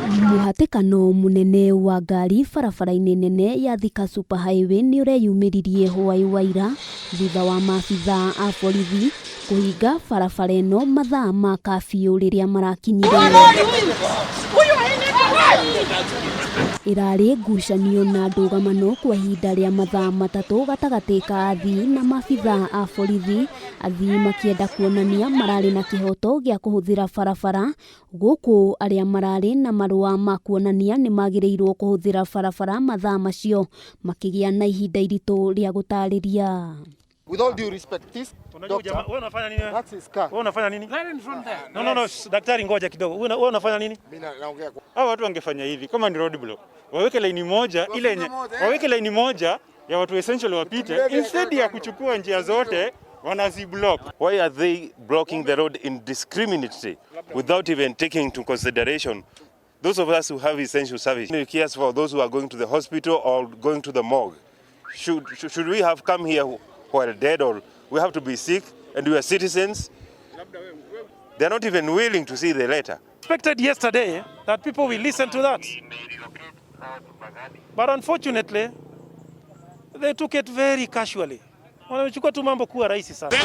Mũhatĩkano mũnene wa ngari barabara-inĩ nene ya Thika Super Highway nĩ ũreyumĩririe hwaĩ wa ira thutha wa maabitha a borithi kũhinga barabara ĩno mathaa ma kabiũ rĩrĩa marakinyire. Ĩrarĩ ngucanio na ndũgamano kwa ihinda rĩa mathaa 3 gatagatĩ ka athii na maabitha a borithi, athii makĩenda kuonania mararĩ na kĩhoto gĩa kũhũthĩra barabara gũkũ arĩa mararĩ na marũa ma kuonania nĩ magĩrĩirwo kũhũthĩra barabara mathaa macio makĩgĩa na ihinda iritũ rĩa gũtarĩria. With all due respect, this Unajua doctor, jamaa, wewe unafanya nini wewe? That's his car. Wewe unafanya nini? No, no, no, daktari, ngoja kidogo. Wewe unafanya nini? Mimi naongea kwa Hao watu wangefanya hivi, kama ni road block, waweke laini moja ile yenye moja, eh. waweke laini moja ya watu essential wapite, Mlevya instead ya kuchukua njia zote wanaziblock. Why are they blocking the road indiscriminately without even taking into consideration those of us who have essential service? It cares for those who are going to the hospital or going to the morgue. Should we have come here who are dead, or we have to be sick and we are citizens? They're not even willing to see the letter. Expected yesterday that people will listen to that. But unfortunately, they took it very casually. Wanachukua tu mambo kuwa rahisi sana.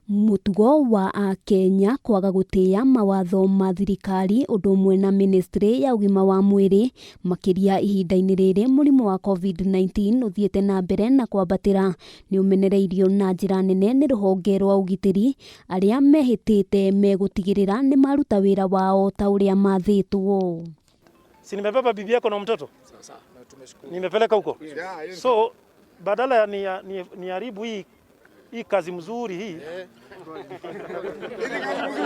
Mũtugo wa akenya kwaga gũtĩĩa mawatho ma thirikari ũndũ ũmwe na ministry ya ũgima wa mwĩrĩ, makĩria ihinda-inĩ rĩrĩ mũrimũ wa COVID-19 ũthiĩte na mbere na kwambatĩra, nĩ ũmenereirio na njĩra nene nĩ rũhonge rwa ũgitĩri arĩa mehĩtĩte megũtigĩrĩra nĩ maruta wĩra wao ta ũrĩa mathĩtwo. Si nimebeba bibi yako na mtoto? Nimepeleka huko. So badala ya niharibu hii kazi mzuri hii.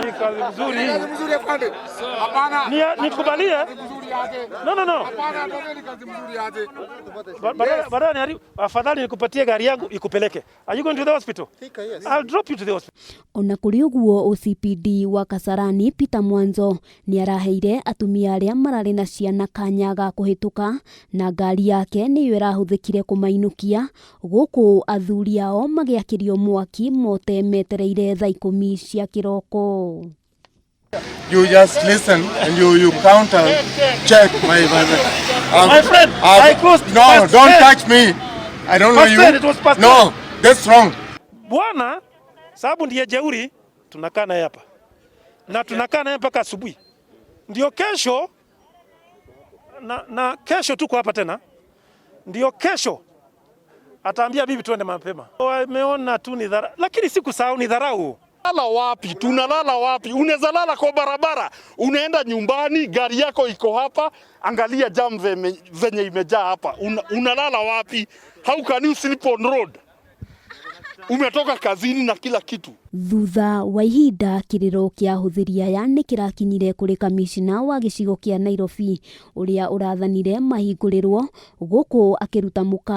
Hii kazi mzuri hii. Kazi mzuri, afande. Hapana. Nikubalie? Kazi mzuri aje. No. Hapana, afande, ni kazi mzuri aje. Badala niharibu, afadhali nikupatie gari yangu ikupeleke. Are you going to the hospital? Thika, yes. I'll drop you to the hospital. Ona kũrĩ ũguo, OCPD wa Kasarani Peter Mwanzo nĩ araheire atumia arĩa mararĩ na ciana kanya ga kũhĩtũka na ngari yake nĩyo ĩrahũthĩkire kũmainũkia, gũkũ athuri ao magĩakĩrio mwaki mote metereire thaa 10 cia kĩroko. You just listen and you counter check my My friend, I closed No, past don't 10. touch me. I don't know Past you. 10, it was past No, that's wrong. Bwana sababu ndiye jeuri, tunakaa naye hapa na tunakaa naye mpaka asubuhi, ndio kesho na kesho tuko hapa tena, ndio kesho ataambia bibi tuende mapema. Wameona tu ni dharau, lakini si kusahau ni dharau. Lala wapi? Tunalala wapi? Unaweza lala kwa barabara, unaenda nyumbani, gari yako iko hapa, angalia jam venye imejaa hapa. Unalala wapi? How can you sleep on road? Umetoka kazini na kila kitu. Thutha wa ihinda, kĩrĩro kĩa ahũthĩri aya nĩ kĩrakinyire kũrĩ kamishna wa gĩcigo kĩa Nairobi ũrĩa ũrathanire mahingũrĩrwo, gũkũ akĩruta mũkana.